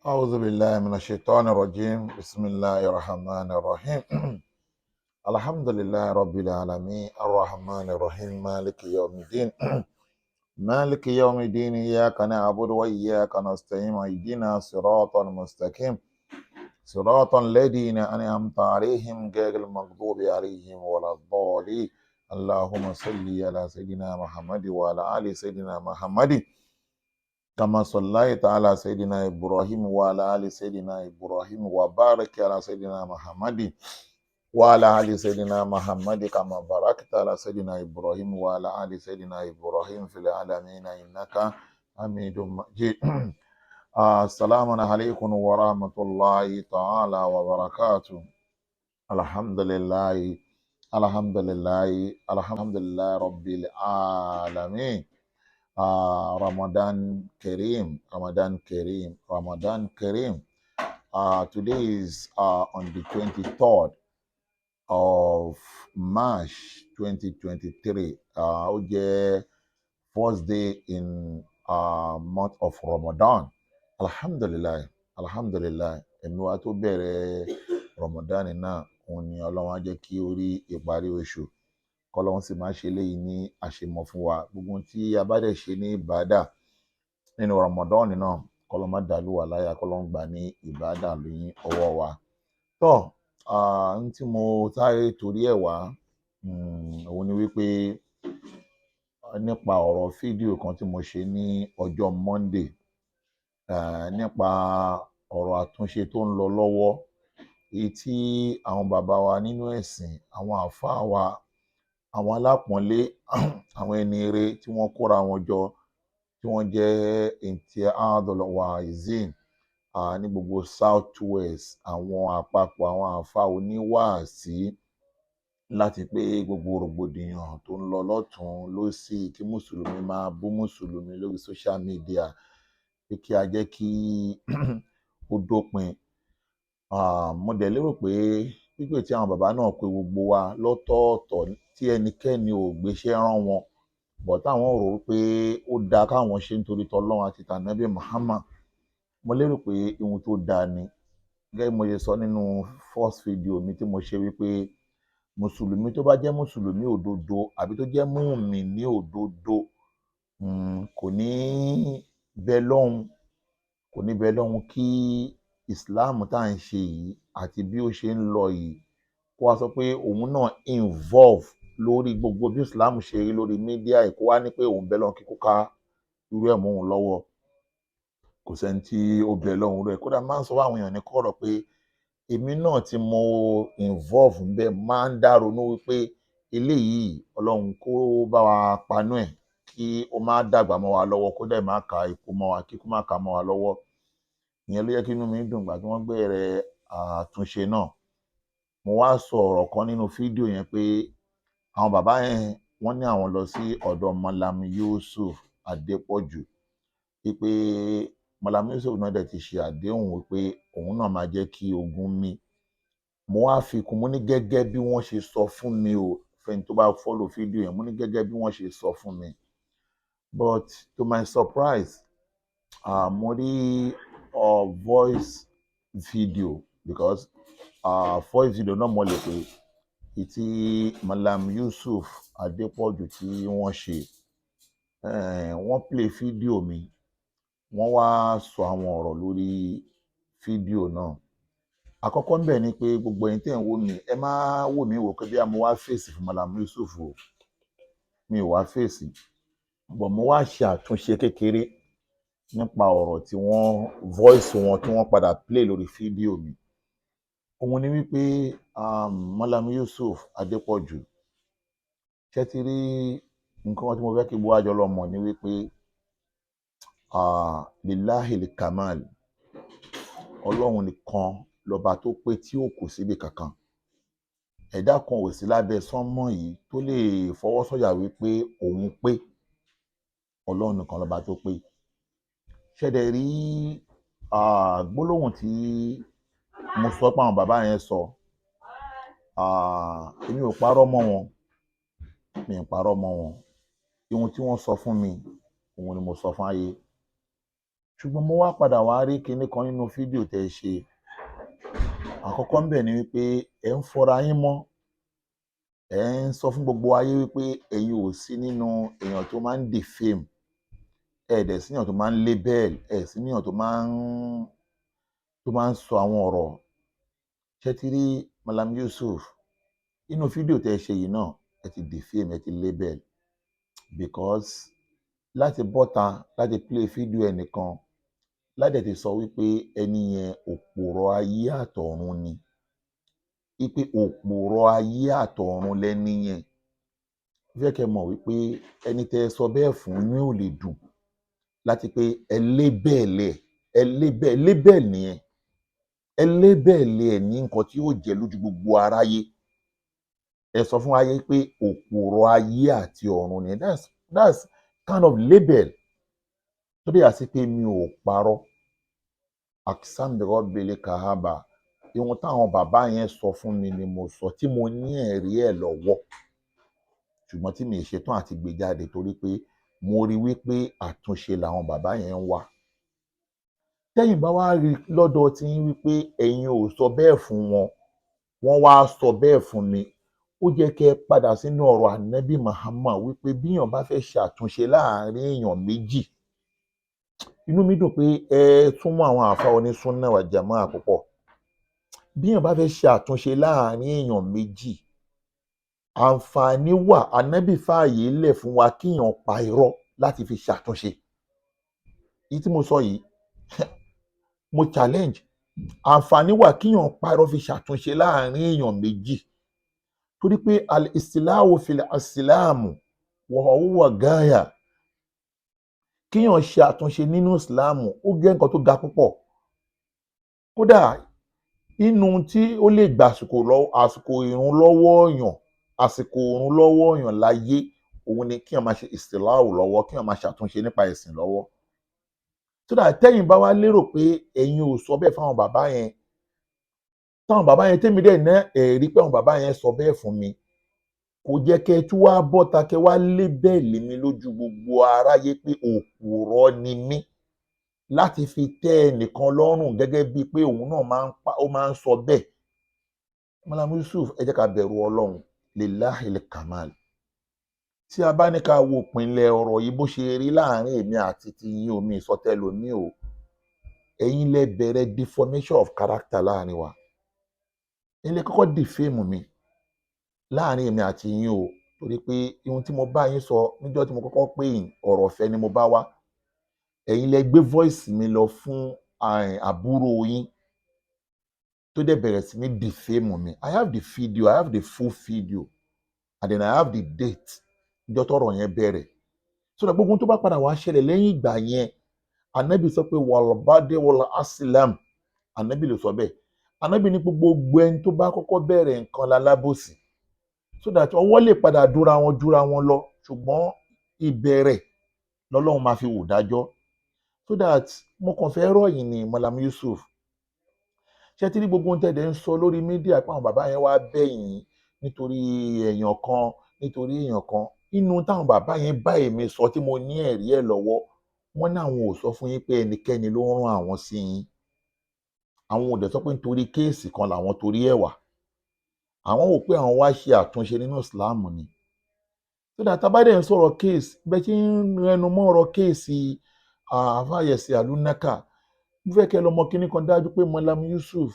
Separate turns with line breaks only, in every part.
أعوذ بالله من الشيطان الرجيم. بسم الله الرحمن الرحيم. الحمد لله رب العالمين، الرحمن الرحيم، مالك يوم الدين، مالك يوم الدين، إياك نعبد وإياك نستعين، اهدنا صراط المستقيم، صراط الذين أنعمت عليهم غير المغضوب عليهم ولا الضالين. اللهم صل على سيدنا محمد وعلى آل سيدنا محمد كما صليت على سيدنا إبراهيم وعلى آل سيدنا إبراهيم، وبارك على سيدنا محمد وعلى آل سيدنا محمد كما باركت على سيدنا إبراهيم وعلى آل سيدنا إبراهيم في العالمين إنك حميد مجيد. السلام عليكم ورحمة الله تعالى وبركاته. الحمد لله، الحمد لله، الحمد لله رب العالمين. Ramadan Kareem, Ramadan Kareem, Ramadan Kareem. Today is on the 23rd of March 2023. Ó jẹ́ first day in month of Ramadan. Alhamdulillah, Alhamdulillah. Ẹ̀mí wa tó bẹ̀rẹ̀ Ramadan náà, òun ni Ọlọ́run á jẹ́ kí ó rí ìparí oṣù. Kọ́lọ́run sì máa ṣe eléyìí ní àṣemọ̀ fún wa. Gbogbo ohun tí a bá dẹ̀ ṣe ní ìbádà nínú Ramadan náà, kọ́lọ́run má dàlú wa láyà, kọ́lọ́run gbà ní ìbádà ní ọwọ́ wa. Tọ́, n tí mo sáré torí ẹ̀ wá, òun ni wípé nípa ọ̀rọ̀ fídíò kan tí mo ṣe ní ọjọ́ Monday, nípa ọ̀rọ̀ àtúnṣe tó ń lọ lọ́wọ́, èyí tí àwọn bàbá wa nínú ẹ̀sìn, àwọn àlfáà wa, àwọn alápọ̀nlé, àwọn ẹni ire tí wọ́n kóra wọn jọ, tí wọ́n jẹ́ Ittihadul Wa'izin ní gbogbo South West, àwọn àpapọ̀ àwọn àáfàá oníwàásí, láti pé gbogbo rògbòdìyàn tó ń lọ lọ́tùn lósì, kí mùsùlùmí máa bú mùsùlùmí lórí social media, pé kí a jẹ́ kí ó dópin. Mo dẹ̀ lérò pé pípè tí àwọn bàbá náà pe gbogbo wa lọ́tọ̀ọ̀tọ̀, tí ẹnikẹ́ni ò gbéṣẹ́ rán wọn bọ̀, táwọn rò ó pé ó dáa káwọn ṣe nítorí tọlọ́run àti tànábì Muhammad, mo lérò pé ohun tó dáa ni. Gẹ́gẹ́ bí mo ṣe sọ nínú first video mi tí mo ṣe wípé mùsùlùmí tó bá jẹ́ mùsùlùmí òdodo àbí tó jẹ́ mùmíní òdodo, kò ní bẹ lọ́hùn, kò ní bẹ lọ́hùn kí Islam tá à ń ṣe yìí àti bí ó ṣe ń lọ yìí, kó wá sọ pé òun náà involve lórí gbogbo bí Islam ṣe rí lórí media yìí, kó wá ní pé òun bẹ lọ́hùn kí kó ká irú ẹ̀ mọ́ òun lọ́wọ́. Kò sẹ́ni tí ó bẹ lọ́hùn rẹ̀. Kódà máa ń sọ fún àwọn èèyàn ní kọ̀rọ̀ pé èmi náà tí mo involve ńbẹ̀ máa ń dá ronú wípé eléyìí, Ọlọ́run kó bá wa panú ẹ̀, kí ó má dàgbà mọ́ wa lọ́wọ́, kó dẹ̀ má ka ikú mọ́ wa, kíkú má ka mọ́ wa lọ́wọ́. Ìyẹn ló jẹ́ kí inú mi dùn gbà tí wọ́n bẹ̀rẹ̀ àtúnṣe náà. Mo wá sọ ọ̀rọ̀ kan nínú fídíò yẹn pé àwọn bàbá yẹn, wọ́n ní àwọn lọ sí ọ̀dọ̀ Mallam Yusuf Adépọ̀jù, wípé Mallam Yusuf náà dẹ̀ ti ṣe àdéhùn wípé òun náà máa jẹ́ kí ogun mí. Mo wá fi kún, mo ní gẹ́gẹ́ bí wọ́n ṣe sọ fún mi o, fẹ́ni tó bá follow fídíò yẹn, mo ní gẹ́gẹ́ bí wọ́n ṣe sọ fún mi. But to my surprise, mo rí voice video, because voice video náà mo lè pè é, tí Mallam Yusuf Adépọ̀jù tí wọ́n ṣe. Wọ́n play fídíò mi, wọ́n wá sọ àwọn ọ̀rọ̀ lórí fídíò náà. Àkọ́kọ́ ńbẹ̀ ni pé gbogbo ẹ̀yin tẹ́ ń wò mí, ẹ má wò mí wò pé bí mo wá fèsì fún Mallam Yusuf o. Mi ò wá fèsì, but mo wá ṣe àtúnṣe kékeré nípa ọ̀rọ̀ tí wọ́n voice wọn tí wọ́n padà play lórí fídíò mi. Òun ni wípé Mallam Yusuf Adépọ̀jù, ṣé ti rí nǹkan tí mo fẹ́ kí gbogbo wa jọ lọ mọ̀ ni wípé lillahil kamal, Ọlọ́run nìkan lọ́ba tó pé tí ò kù síbi kankan. Ẹ̀dá kan ò sí lábẹ́ sánmọ̀ yìí tó lè fọwọ́ sọ̀yà wípé òun pé. Ọlọ́run nìkan lọ́ba tó pé. Ṣé dẹ̀ rí gbólóhùn tí mo sọ pé àwọn bàbá yẹn sọ, èmi ò parọ́ mọ́ wọn, mi ò parọ́ mọ́ wọn. Ohun tí wọ́n sọ fún mi, òun ni mo sọ fún ayé. Ṣùgbọ́n mo wá padà wá rí kinní kan nínú fídíò tẹ́ ẹ ṣe. Àkọ́kọ́ ńbẹ̀ ni wípé ẹ̀ ń fọra yín mọ́, ẹ̀ ń sọ fún gbogbo ayé wípé ẹ̀yin ò sí nínú èèyàn tó máa ń defame, ẹ̀ dẹ̀ sí èèyàn tó máa ń label, ẹ̀ sí èèyàn tó máa ń sọ àwọn ọ̀rọ̀. Ṣé ti rí Malam Yusuf? Nínú fídíò tẹ́ ẹ ṣe yìí náà, ẹ ti defame, ẹ ti label, because láti bọ́ta láti play fídíò ẹnìkan láti ti sọ wípé ẹni yẹn òpòrọ̀ ayé àtọ̀run ni, wípé òpòrọ̀ ayé àtọ̀run lẹni yẹn. Mo fẹ́ kẹ́ mọ̀ wípé ẹni tẹ́ ẹ sọ bẹ́ẹ̀ fún, inú ẹ̀ ò lè dùn láti pé ẹ label ẹ̀. Ẹ label, label nìyẹn. Ẹ label ẹ̀ ní nǹkan tí yóò jẹ́ lójú gbogbo aráyé. Ẹ sọ fún ayé pé òpòrọ̀ ayé àti ọ̀run ni. That's kind of label tó dé yà sí pé mi ò parọ́. Aksam bi rabbil kahaba, ihun táwọn bàbá yẹn sọ fún mi ni mo sọ, tí mo ní ẹ̀rí ẹ̀ lọ́wọ́, ṣùgbọ́n tí mi ì ṣetán àti gbé jáde torí pé mo rí wípé àtúnṣe làwọn bàbá yẹn ń wá. Tẹ́yìn bá wá rí lọ́dọ̀ tí yín wípé ẹ̀yin ò sọ bẹ́ẹ̀ fún wọn, wọ́n wá sọ bẹ́ẹ̀ fún mi, ó jẹ́ kẹ́ ẹ padà sínú ọ̀rọ̀ Ànábì Muhammad wípé bíyàn bá fẹ́ ṣe àtúnṣe láàrin èèyàn méjì. Inú mi dùn pé ẹ súnmọ́ àwọn àfa onísúnnà wal jamaa púpọ̀. Bíyàn bá fẹ́ ṣe àtúnṣe láàrin èèyàn méjì, àǹfààní wà, Ànábì fààyè lẹ̀ fún wa kíyàn pa irọ́ láti fi ṣàtúnṣe. Èyí tí mo sọ yìí, mo challenge. Àǹfààní wà kíyàn pa irọ́ fi ṣàtúnṣe láàrin èèyàn méjì, torí pé al-istilahu fil islamu wa huwa gaya. Kíyàn ṣe àtúnṣe nínú ìsìláàmù, ó jẹ́ nǹkan tó ga púpọ̀. Kódà inú tí ó lè gbà àsìkò lọ, àsìkò ìrun lọ́wọ́ èèyàn, àsìkò ìrun lọ́wọ́ èèyàn láyé, òun ni kíyàn máa ṣe istilahu lọ́wọ́, kíyàn máa ṣàtúnṣe nípa ẹ̀sìn lọ́wọ́. So that tẹ́yìn bá wá lérò pé ẹ̀yin ò sọ bẹ́ẹ̀ fáwọn bàbá yẹn, táwọn bàbá yẹn, tẹ́mi dẹ̀ ná ẹ̀rí pé àwọn bàbá yẹn sọ bẹ́ẹ̀ fún mi, kò jẹ́ kẹ́ ẹ tún wá bọ́ta kẹ́ wá label mi lójú gbogbo aráyé pé òpùrọ́ ni mí láti fi tẹ́ ẹnìkan lọ́rùn gẹ́gẹ́ bíi pé òun náà máa ń pa, ó máa ń sọ bẹ́ẹ̀. Malam Yusuf, ẹ jẹ́ ká bẹ̀rù Ọlọ́run. Lillahil kamal. Tí a bá ní ká wo ìpìlẹ̀ ọ̀rọ̀ yìí, bó ṣe rí láàrin èmi àti tiyín, omi ìsọtẹ́lómi o, ẹ̀yin lẹ bẹ̀rẹ̀ deformation of character láàrin wa. Ẹ̀yin lẹ kọ́kọ́ defame mi láàrin èmi àti yín o, torí pé ohun tí mo bá yín sọ níjọ́ tí mo kọ́kọ́ pè yín, ọ̀rọ̀ ọ̀fẹ́ ni mo bá wá. Ẹ̀yin lẹ gbé voice mi lọ fún àbúrò yín tó dẹ̀ bẹ̀rẹ̀ sí ní defame mi. I have the video, I have the full video, and then I have the date níjọ́ tọ́rọ̀ yẹn bẹ̀rẹ̀, so that gbogbo ohun tó bá padà wá ṣẹlẹ̀ lẹ́yìn ìgbà yẹn, Anabi sọ pé wàlbádé wàlá asilam. Anabi ló sọ bẹ́ẹ̀. Anabi ní gbogbo ẹni tó bá kọ́kọ́ bẹ̀rẹ̀ nǹkan lálábòsí, so that ọwọ́ lè padà dúra wọn júra wọn lọ, ṣùgbọ́n ìbẹ̀rẹ̀ lọ́lọ́run máa fi wò dájọ́. So that mo kàn fẹ́ rọ̀ yín ní, Malam Yusuf. Ṣé tí ní gbogbo ohun tẹ̀dẹ̀ ń sọ lórí media pé àwọn bàbá yẹn wá bẹ̀yìn nítorí èèyàn kan, nítorí èèyàn kan, inú táwọn bàbá yẹn bá èmi sọ tí mo ní ẹ̀rí ẹ̀ lọ́wọ́, wọ́n ní àwọn ò sọ fún yín pé ẹnikẹ́ni ló ń rán àwọn sí yín. Àwọn ò dẹ̀ sọ pé nítorí case kan làwọn torí ẹ̀ wá. Àwọn wò pé àwọn wá ṣe àtúnṣe nínú Islam ni. So that tá bá dẹ̀ ń sọ̀rọ̀ case, bẹ́ẹ̀ ṣe ń rẹnu mọ́ ọ̀rọ̀ case àfàyẹ̀sí àlùnákà, mo fẹ́ kẹ́ ẹ lọ mọ kinní kan dájú pé Malam Yusuf,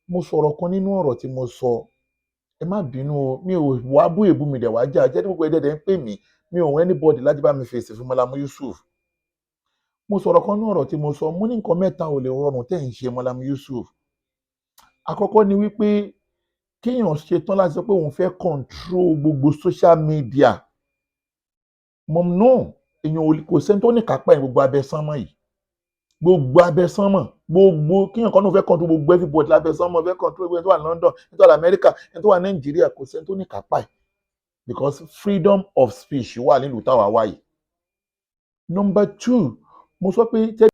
mo sọ̀rọ̀ kan nínú ọ̀rọ̀ tí mo sọ. Ẹ má bínú o, mi ò wá bú èbú, mi dẹ̀ wá jà jẹ́ ní gbogbo ẹ̀dẹ̀dẹ̀ ń pè mí. Mi ò wọ́n anybody láti bá mi fèsì fún Malam Yusuf. Mo sọ̀rọ̀ kan nínú ọ̀rọ̀ tí mo sọ. Mo ní nǹkan mẹ́ta ò lè rọrùn tẹ́ ń ṣe, Malam Yusuf. Àkọ́kọ́ ni wípé kéèyàn ṣetán láti sọ pé òun fẹ́ control gbogbo social media. Mọ̀ no, èèyàn ò kò sẹ́ni tó ní kápá ẹ̀. Gbogbo abẹ sánmọ̀ yìí, gbogbo abẹ sánmọ̀, gbogbo kíyàn kan náà fẹ́ control gbogbo everybody lábẹ́ sánmọ̀, fẹ́ control gbogbo ẹni tó wà ní London, ẹni tó wà ní Amẹ́ríkà, ẹni tó wà ní Nàìjíríà, kò sẹ́ni tó ní kápá ẹ̀, because freedom of speech wà nílùú táwa wà yìí. Number two, mo sọ pé tẹ́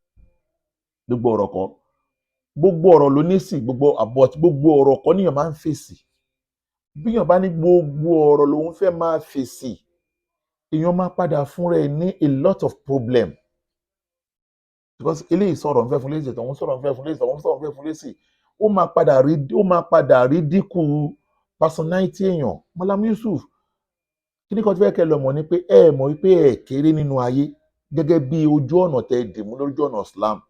gbogbo ọ̀rọ̀ kọ́, gbogbo ọ̀rọ̀ ló ní sí gbogbo àbọ̀, gbogbo ọ̀rọ̀ kọ́ níyàn máa ń fèsì. Bíyàn bá ní gbogbo ọ̀rọ̀ lòun fẹ́ máa fèsì, èèyàn máa padà fúnra ẹ̀ ní a lot of problem. Because eléyìí sọ̀rọ̀ ń fẹ́ fún lésì, tọ̀hún sọ̀rọ̀ ń fẹ́ fún lésì, tọ̀hún sọ̀rọ̀ ń fẹ́ fún lésì, ó máa padà rí dínkù personality èèyàn. Malam Yusuf, kíní kan tí fẹ́ kẹ́ lọ mọ̀ ni pé ẹ mọ̀ wípé ẹ kéré nínú ayé gẹ́gẹ́ bí ojú ọ̀nà tẹ́ dìmú lójú ọ̀nà Islam.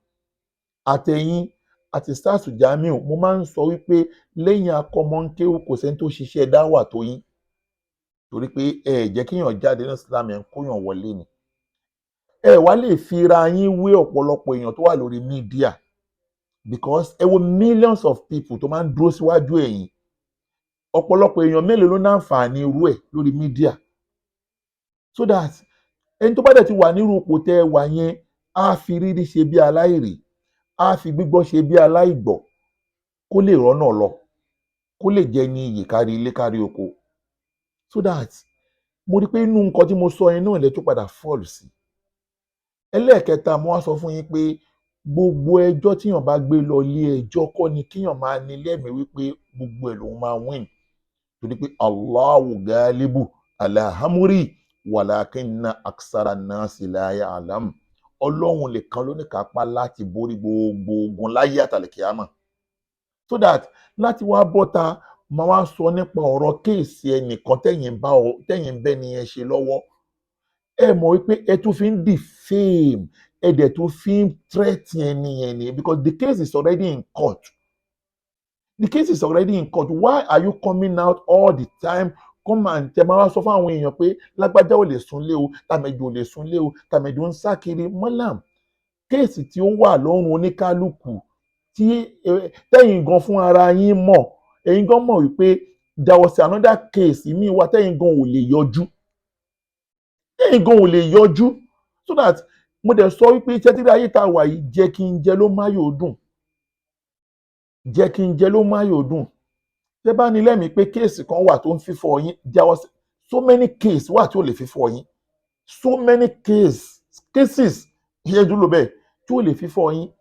Àtẹ̀yìn àti Stars Jamiu, mo máa ń sọ wípé lẹ́yìn akọ́mọ́nkéwù, kò sẹ́ni tó ṣiṣẹ́ dáwà tó yín, torí pé ẹ jẹ́ kéèyàn jáde ní Islam, ẹ̀ ń kóyàn wọlé ni. Ẹ wá lè fira yín wé ọ̀pọ̀lọpọ̀ èèyàn tó wà lórí media, because ẹ wo millions of people tó máa ń dúró síwájú ẹ̀yìn. Ọ̀pọ̀lọpọ̀ èèyàn mélòó ló náǹfààní irú ẹ̀ lórí media? So that ẹni tó bá dẹ̀ ti wà nírú ipò tẹ́ ẹ wà yẹn, á fi rírí ṣe bí aláìrí, á fi gbígbọ́ ṣe bí aláìgbọ́, kó lè rọ́nà lọ, kó lè jẹ́ ní iyì kárí ilé kárí oko. So that mo rí pé inú nǹkan tí mo sọ yẹn náà lẹ tó padà fall sí. Ẹlẹ́ẹ̀kẹta, mo wá sọ fún yín pé gbogbo ẹjọ́ tíyàn bá gbé lọ ilé ẹjọ́ kọ́ ni kíyàn máa ní lẹ́mìí wípé gbogbo ẹ̀ lòun máa win, torí pé Allahu galibu ala amri walakinna aksara nasi la ya'lam. Ọlọ́run nìkan ló ní kápá láti borí gbogbo ogun láyé àtàlẹ̀kíámà. So that láti wá bọ́ta máa wá sọ nípa ọ̀rọ̀ case ẹnìkan tẹ̀yìn bá ọ tẹ̀yìn bẹ́ ni ẹ ṣe lọ́wọ́, ẹ mọ̀ wípé ẹ tún fi ń defame, ẹ dẹ̀ tún fi ń threaten ẹni yẹn ni, because the case is already in court. The case is already in court. Why are you coming out all the time, come and tẹ máa wá sọ fún àwọn èèyàn pé lágbájá ò lè súnlé o, tàmẹ̀dù ò lè súnlé o, tàmẹ̀dù ń sá kiri? Mọ́làm, case tí ó wà lọ́rùn oníkálukú tí tẹ́yìn gan fún ara yín mọ̀, ẹ̀yin gan mọ̀ wípé there was another case míì wà tẹ́yìn gan ò lè yọjú, tẹ́yìn gan ò lè yọjú. So that mo dẹ̀ sọ wípé iṣẹ́ tí ayé tá a wà yìí, jẹ́ kí n jẹ ló máyò dùn, jẹ́ kí n jẹ ló máyò dùn. Tẹ́ bá ní lẹ́mìí pé case kan wà tó ń fífọ́ yín, there was so many case wà tí ò lè fífọ́ yín, so many cases ìyẹn dúró bẹ́ẹ̀ tí ò lè fífọ́ yín.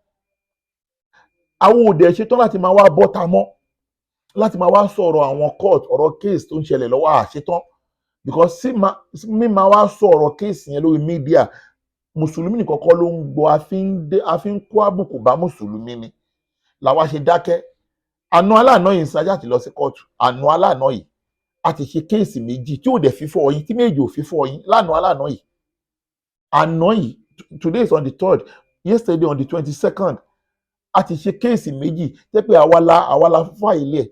Àwọn òde ṣetán láti máa wá bọ́ta mọ́, láti máa wá sọ̀rọ̀ àwọn court, ọ̀rọ̀ case tó ń ṣẹlẹ̀ lọ́wọ́ àṣetán, because sí mi máa wá sọ̀rọ̀ case yẹn lórí media, mùsùlùmí nìkan kọ́ ló ń gbọ́, a fi ń kó àbùkù bá mùsùlùmí ni làwa ṣe dákẹ́. Àná aláàná yìí ń sájà ti lọ sí kóòtù. Àná aláàná yìí, a ti ṣe case méjì tí ò dẹ̀ fífọ́ yín, tí méjì ò fífọ́ yín lánàá aláàná yìí. Àná yìí, today is on the 3rd, yesterday on the 22nd, a ti ṣe case méjì tẹ́ pé àwa la file ẹ̀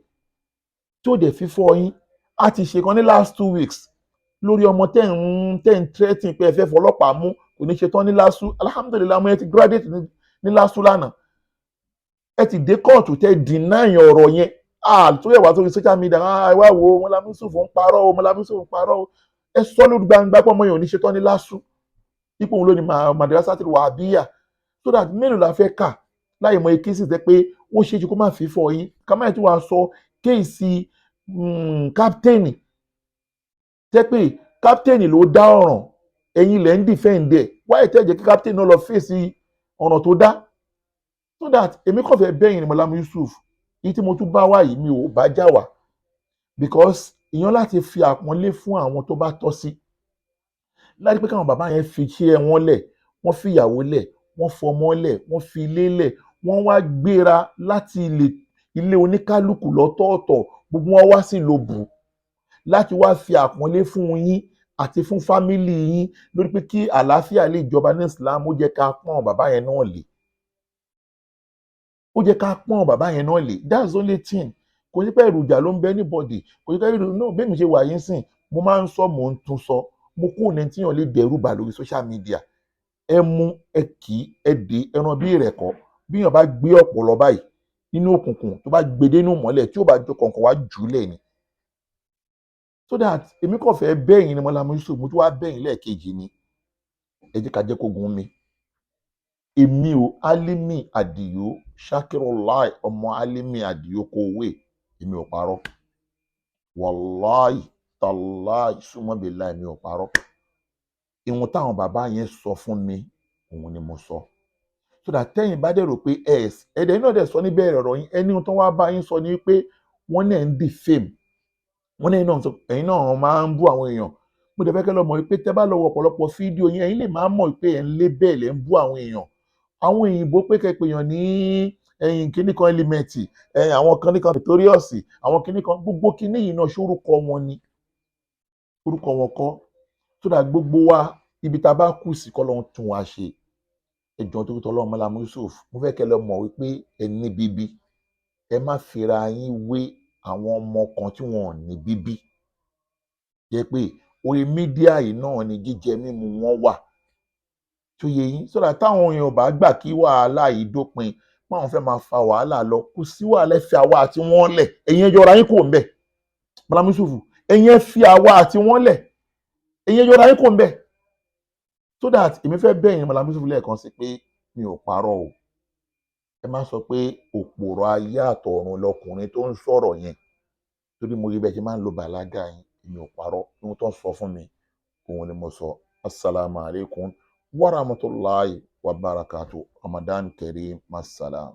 tí ò dẹ̀ fífọ́ yín. A ti ṣe kan ní last 2 weeks lórí ọmọ tẹ́ ń threatening pé ẹ fẹ́ fọlọ́pàá mú, kò ní ṣe tán ní LASU. Alhamdulillahi, ọmọ yẹn ti graduate ní LASU lánàá. Ẹ ti dé kóòtù, tẹ́ deny ọ̀rọ̀ yẹn tó yẹ wá sórí social media. Ẹ wá wo, Mọ́lá Yusuf ń parọ́ o, Mọ́lá Yusuf ń parọ́ o. Ẹ sọ lórí gbangba pé ọmọ yẹn ò ní ṣe tán ní LASU, ipò òun ló ní Madrasatul Wahabiyya. So that mélòó la fẹ́ kà láì mọ case tẹ́ pé ó ṣeé ṣe kó má fi fọ yín? Ká má tí wàá sọ case captain tẹ́ pé captain ló dá ọ̀ràn, ẹ̀yin lẹ́ ń defend ẹ̀. Wáyé tẹ́ jẹ́ kí captain náà lọ fèsì ọ̀ràn tó dá? So that èmi kàn fẹ́ bẹ́yìn ni, Mọ́lá Yusuf, èyí tí mo tún bá wá yìí, mi ò bá já wá, because ìyẹn láti fi àpọ́nlé fún àwọn tó bá tọ́ sí, láti pé káwọn bàbá yẹn fi iṣẹ́ wọn lẹ̀, wọ́n fi ìyàwó lẹ̀, wọ́n fọmọ lẹ̀, wọ́n fi ilé lẹ̀, wọ́n wá gbéra láti ilé oníkálukú lọ́tọ̀ọ̀tọ̀, gbogbo wọn wá sí lobù láti wá fi àpọ́nlé fún yín àti fún family yín lórí pé kí àlàáfíà lè jọba ní Islam. Ó jẹ́ ká pọ́n bàbá yẹn náà lé, ó jẹ́ ká pọ́n bàbá yẹn náà lé. That's the only thing. Kò ní pẹ́ èròjà ló ń bẹ anybody, kò ní pẹ́ èrò náà. Bẹ́ẹ̀ mi ṣe wà yín sìn, mo máa ń sọ, mò ń tún sọ, mo kúrò ní tíyàn lè dẹ̀rù bà lórí social media. Ẹ mú ẹ kì í, ẹ dé ẹran bí ìrẹ̀kọ́. Bí èèyàn bá gbé ọ̀pọ̀lọ báyìí nínú òkùnkùn, tó bá gbé dénú mọ́lẹ̀, tí ó bá jó kọ̀ọ̀kan wá jù ú lẹ̀ ni. So that èmi kàn fẹ́ bẹ́yìn ni, Mọ́lá Yusuf, mo tún wá bẹ́yìn lẹ́ẹ̀kejì ni, ẹ jẹ́ ká jẹ́ kó gun mi. Èmi ò Álímì Àdìó Ṣakirulai, ọmọ Álímì Àdìó Kòwé, èmi ò parọ́. Wàláì tàláì súnmọ́bìláì, mi ò parọ́. Ìwọ̀n táwọn bàbá yẹn sọ fún mi, òun ni mo sọ. So that tẹ́yìn bá dẹ̀ rò pé ẹ̀dẹ̀ náà dẹ̀ sọ níbẹ̀rẹ̀ ọ̀rọ̀ yín, ẹni tó wá bá yín sọ ni pé wọ́n náà ń defame, wọ́n náà ẹ̀yin náà máa ń bú àwọn èèyàn. Mo dẹ̀ fẹ́ kẹ́ lọ mọ̀ pé tẹ́ bá lọ wo ọ̀pọ̀lọpọ̀ fídíò yín, ẹ̀yin lè máa mọ̀ pé ẹ̀ ń lé bẹ́ẹ̀ lẹ́ ń bú àwọn èèyàn. Àwọn òyìnbó pé kẹpẹyàn ní ẹ̀yìn kíní kan element, àwọn kíní kan notorious, àwọn kíní kan, gbogbo kíní yìí náà, ṣórúkọ wọn ni? Orúkọ wọn kọ́. So that gbogbo wa, ibi tá a bá kù sí, kọ́ ló ń tún wa ṣe. Ẹjọ́ tó tọ́ lọ́wọ́, Mallam Yusuf, mo fẹ́ kẹ́ lọ mọ̀ wípé ẹ ní bíbí. Ẹ má fira yín wé àwọn ọmọ kan tí wọn ò ní bíbí, jẹ́ pé orí media yìí náà ni jíjẹ mímu wọn wà tó yẹ yín, so that táwọn èèyàn bá gbà kí wàhálà yìí dópin, báwọn fẹ́ máa fa wàhálà lọ, kò sí wàhálà. Ẹ fi àwa àti wọn lẹ̀. Ẹ̀yin ẹ yọra yín kò ń bẹ̀. Mallam Yusuf, ẹ̀yin ẹ fi àwa àti wọn lẹ̀, ẹ̀yin ẹ yọra yín kò ń bẹ̀. So that èmi fẹ́ bẹ̀ yín, Mallam Yusuf, lẹ́ẹ̀kan sí pé mi ò parọ́ o. Ẹ má sọ pé òpòrọ̀ ayé àtọ̀run lọkùnrin tó ń sọ̀rọ̀ yẹn, torí mo rí bẹ́ẹ̀ ṣe máa ń lo bàlágà yín. Èmi ò parọ́. Ohun tó ń sọ fún mi, òun ni mo sọ. Asalaamualeykum wa rahmatulahi wa barakatu. Ramadan Kareem. Masalam.